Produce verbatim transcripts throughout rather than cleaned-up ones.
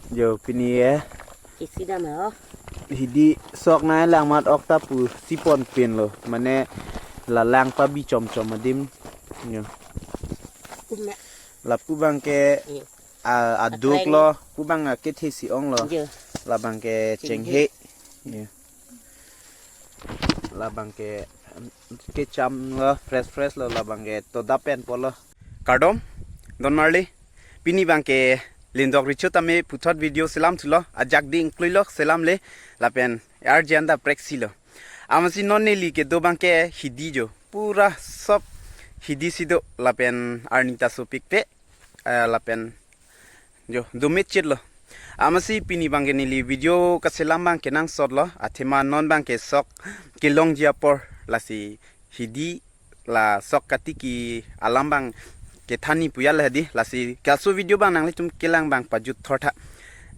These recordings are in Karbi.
Jo, pini eh. Isi dam ho. Hidi sok nai lang mat ok ta pusi ponpinlo. Mane la lang pabi chomchom adim. Jo. Kum me. Lapu abangke, iya, a, aduk, atreng lo. Pu abang akethe si onglo. Jo. Labangke chenghe. Chenghe. Iya. Labangke kecham lo, fresh fresh lo, labangke toda pen polo. Kardom, don marli, pini abangke Lindok Recho tame puthot video selam thulo, ajak ding klui lo selam le, lapen arjan ta preksi lo. Amatsi non neli kedo abangke hidi jo, pura sob hidi si do, lapen arni ta sopik pe, eh, lapen jo, do mechit lo. Amatsi pini abangke neli video kaselam abang kenangsot lo. Athema non abangke sok kelongji apor lasi hidi la sok katiki alam abang kethan ni pu ya le hadi, lasi kaso video abang nanglitum kelang abang pajut thortha.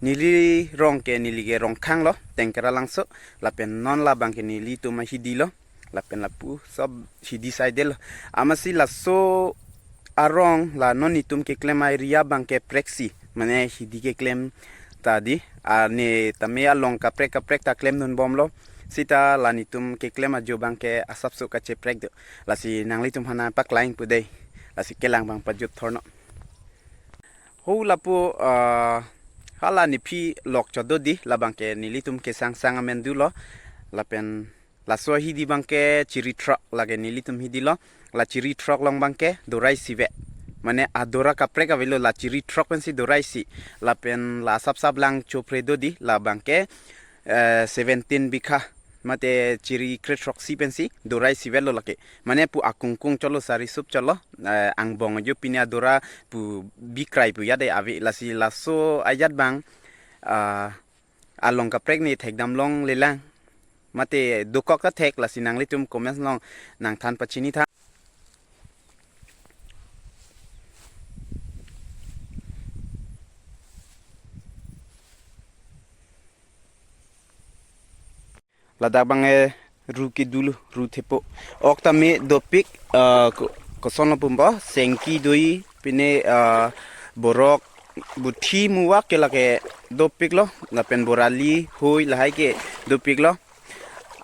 Neli rong ke neli ke Rongkhang lo, Tengkera Langso, lapen non labangke nelitum ahidi lo. Lapen lapu sob hidi saidelo. Amatsi laso arong la non netum keklem area abangke preksi. Mane hidi keklem ta di. A, ne tame along kaprek kaprek ta klemdun bomlo. Sita la netum keklem ajo abangke asapso kacheprek do. Lasi nanglitum aphan nangpaklangpo dei. Lasi kelang abang pajut thorno. Ho lapu, ah, hala nephi lok chodo di, labangke nelitum kesangsang amen do lo. Lapen laso hidi abangke Chiri Throk, lake nelitum hidi lo. La Chiri Throk along abangke dorai sive. Mane adora kaprek avelo, la Chiri Throk pensi dorai si. Lapen la asap sap lang chopre do di, labangke, eh, seventeen bikha. Mate Chiri Kre Throksi pensi dorai sive lo lake. Mane pu akungkung cholo, sari sup cholo, eh, angbong jo pini adora pu bikrai pu ya dei ave, lasi laso ajat abang, ah, along kaprek ne thekdam longlelang. Mate dokok ta thek, lasi nanglitum comments along nangthan pachini tha. Ladak abang eh ru kedo lo, ru thepo. Ok tame dopik, ah, ko-, koson lo pumba, sengki doi, pine, ah, borok, buthi muwak ke lake dopik lo, lapen borali, hoi lahai ke dopik lo.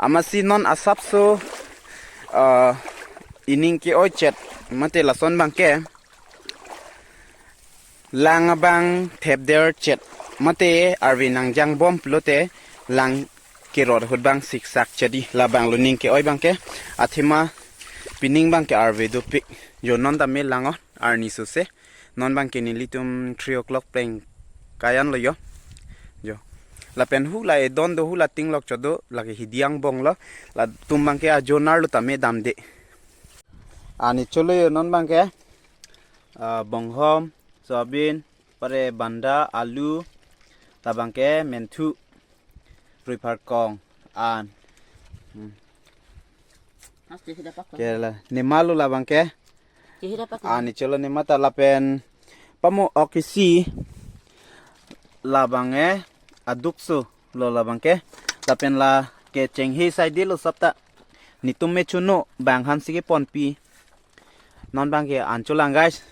Amatsi non asapso, ah, ining ke-oi chet, mate lason abangke lang abang thepder chet, mate arve nangjang bom pulote lang kerot ahut abang siksak chet di, labang lo ning ke-oi abangke. Athema pining abangke arve dopik. Jo, non tame lang-o, arni sose. Non abangke nelitum three o'clock pleng kayan lo jo. Jo. Lapen hu la edon do, hu la tinglok chodo, lake hidi angbong lo. Latum abangke ajo nar lo tame damde. Ani cholo jo non abangke, ah, bonghom, soyabin, pare banda, alu, labangke menthu, ruipharkong, an. Hmm. Mas, chihida pak. Ke la, nema lo labangke. Chihida pak. Ani cholo nema ta lapen pamo ok isi labang eh adukso lo labangke. Lapen lake chenghe saidelo sap ta. Netum me chuno bang aphansi keponpi. Non abangke an cholang guys.